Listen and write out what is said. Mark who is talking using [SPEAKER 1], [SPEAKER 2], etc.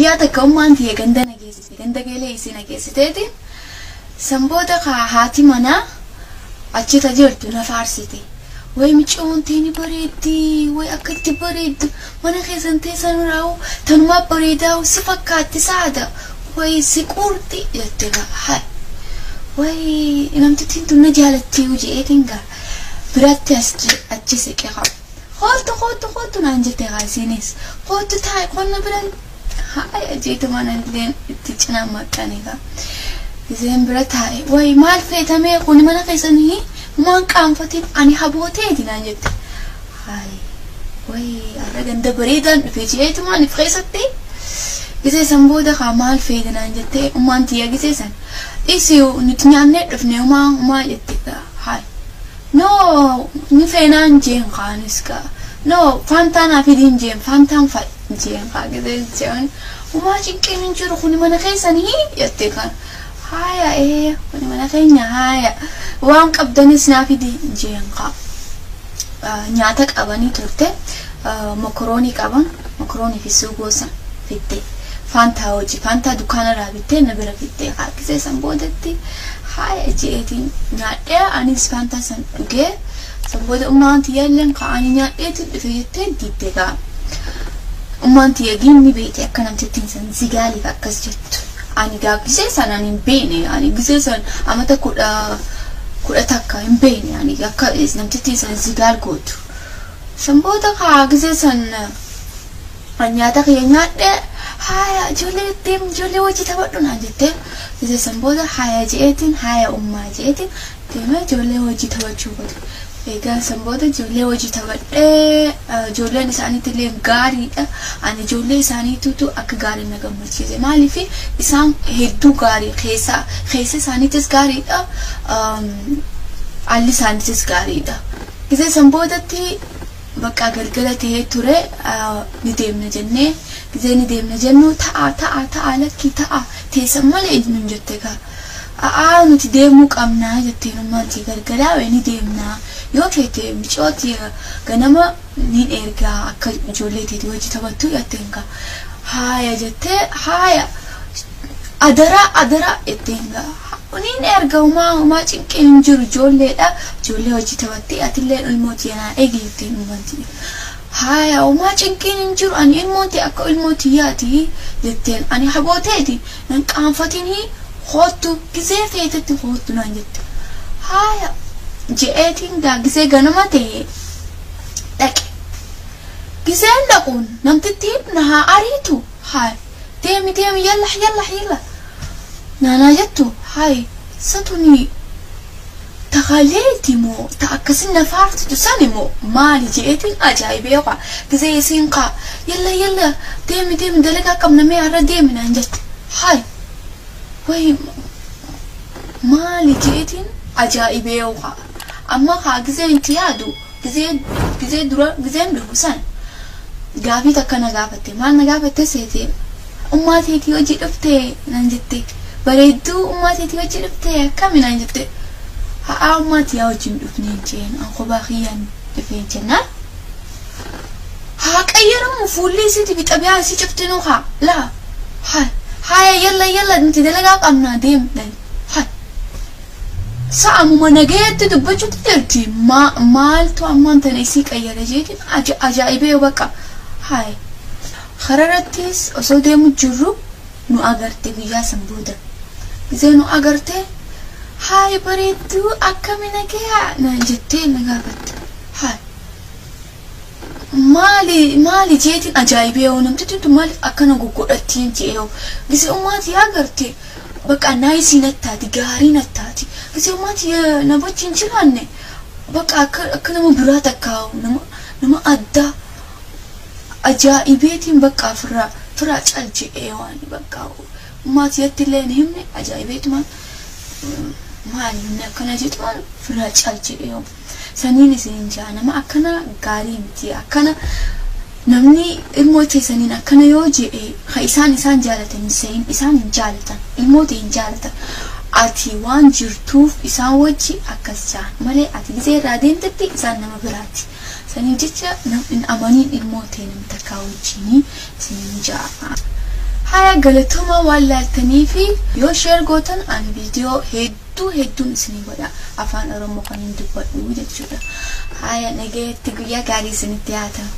[SPEAKER 1] Guyyaa takka ummaan tiyya ganda na geessite. Ganda geelee isii na geessiteeti. San booda haati manaa achi ta jirtu na faarsite. Way micoon teeni bareeddi, way akka itti bareeddu, mana keessan teessan raa'u, tanumaa bareedaa si fakkaatti saada, way si quurti jette gaa. Hai. Way namtittiin tun na jaalatti je'eetiin gaa. Biratti achi siqe qaba. Hooltu hooltu hooltu naan jette gaa isiinis. Hooltu taa'e qonna bira haaya jeetu mana illeen itti cinaa maxxane gaa. Isheen bira taa'e way maal feetamee kuni mana keessanii maan qaanfatiin ani habooteeti naan jette. Hayi way har'a ganda bareedaan dhufe jeetumaan if keessatti. Gisee san booda kaa maal feete naan jette ummaan tiyya gisee san. Dhiisi nuti nyaannee dhufne umaa umaa jette gaa. Hayi no ni feenaan jeen kaanis gaa. No faantaa naa fidiin jeen faantaan fa jeen kaa gisee jeen umaa cinqeen hin jiru kuni mana keessanii jette kan. Haaya kuni mana keenya haaya waan qabdanis naa fidi jeen kaa. Nyaata qabanii turte mokoroonii qaban mokoroonii fi suugoo san fitte faantaa hojii faantaa dukkaanarraa bittee na bira fitte kaa gisee san boodatti haaya jeetiin nyaadhee anis faantaa san dhugee san booda ummaan tiyyaalleen ka'anii nyaadheetiin dhufe jettee didde gaa. Ummaan tiyya ginni beekte akka namtittiin san zigaaliif akkas jettu. Ani gaa gisee san ani hin beekne ani gisee san amata 11 hin beekne ani akka namtittiin san zigaal gootu. San booda kaa gisee san nyaata kiyya nyaadhee haaya ijoollee deem ijoollee wajji taphadhu naan jettee gisee san booda haaya je'eetiin haaya ummaa je'eetiin deemee ijoollee wajji taphachuu godhe. Egaa san booda ijoollee wajji taphadhee ijoolleen isaaniitti illee gaariidha. Ani ijoollee isaaniitutu akka gaarii na gammachiise. Maaliif isaan hedduu gaarii keessa isaaniitis gaariidha. Alli isaaniitis gaariidha. Gisee san boodatti bakka galgala ta'ee ture ni deemna jennee gisee ni deemna jennu ta'a ta'a ta'a lakkii ta'a teessan malee nun jette gaa. A'aa nuti deemuu qabnaa jetteen ummaatti galgalaa ni deemnaa yoo feete micooti ganama ni ergaa akka ijoollee teetii wajji taphattu jetteen gaa. Haaya jettee haaya adaraa adaraa jetteen gaa. Niin erga umaa umaa cinqee hin jiru ijoolleedha ijoollee wajji taphattee atillee ilmooti naa eegi jetteen ummaatti. Haaya umaa cinqeen hin jiru ani ilmooti akka ilmooti yaati jetteen ani habooteeti nan qaanfatinii hoottu gisee feetetti hoottu naan jette. Haaya je'eetiin gaa gisee ganama ta'e dhaqe. Giseen dhaquun namtittiin na haa ariitu haaya deemi deemi yalla yalla yalla naanaa jettu hayi satuni tagaleeti moo ta akkasin na faarsitu sani moo maali je'eetiin ajaa'ibee kaa gisee isiin kaa yalla yalla deemi deemi dalagaa qabna mee har'a deemi naan jette. Hayi way maali je'eetiin ajaa'ibee kaa amma kaa gisee inti yaadu gisee dura giseen dhufu san gaafii takka na gaafatte maal na gaafatte seete ummaa teetii hojii dhufte naan jette. Bareedduu ummaa teetii hojii dhufte akkami naan jette. Haa ummaa tiyyaa wajjin dhufnee jeen an kophaa kiyyaan dhufee jennaan. Haa qayyaramu fuulli isiitii fi xabiyaa isii cuftinuu haa laa haa haaya yalla yalla nuti dalagaa qabnaa deemne haa sa'amuma nagayeetti dubbachuutti jirti maaltu ammaan tana isii qayyara jeetiin ajaa'ibee baqa haaya kararattis osoo deemu jirru nu agarte guyyaa san booda. Gisee nu agarte haay bareedduu akkami nagayaa naan jettee na gaafatte. Haay maali maali jeetiin ajaa'ibee yoo namtichi tun maaliif akkana goggodhattiin je'ee yoo gisee ummaatii agarte bakka naayisii nattaati gaarii nattaati gisee ummaatii na wajjin jiraanne bakka akka nama biraa takkaa'u nama addaa ajaa'ibeetiin bakka firaa cal je'ee waan bakka ummaatiyatti illee hin himne ajaa'ibeetumaan maali inni akkana jettumaan firaa cal je'ee saniin isin jaa nama akkana gaarii miti akkana namni ilmoo teessaniin akkana yoo je'e ka isaan jaalatan hin se'in isaan hin jaalatan ilmoo ta'e hin jaalatan ati waan jirtuuf isaan wajji akkas jaan malee ati gisee irraa deemtetti isaan nama biraati. Saniif jecha namni amaniin ilmoo ta'e namni takkaa wajjinii isiniin ja'a. Haya, galatuma waan laaltanii fi yoo share gootan an viidiyoo hedduu hedduun isinii godha, afaan Oromoo kan hin dubbadhu jechuudha. Haya, nagayetti, guyyaa gaarii isinitti haa ta'u.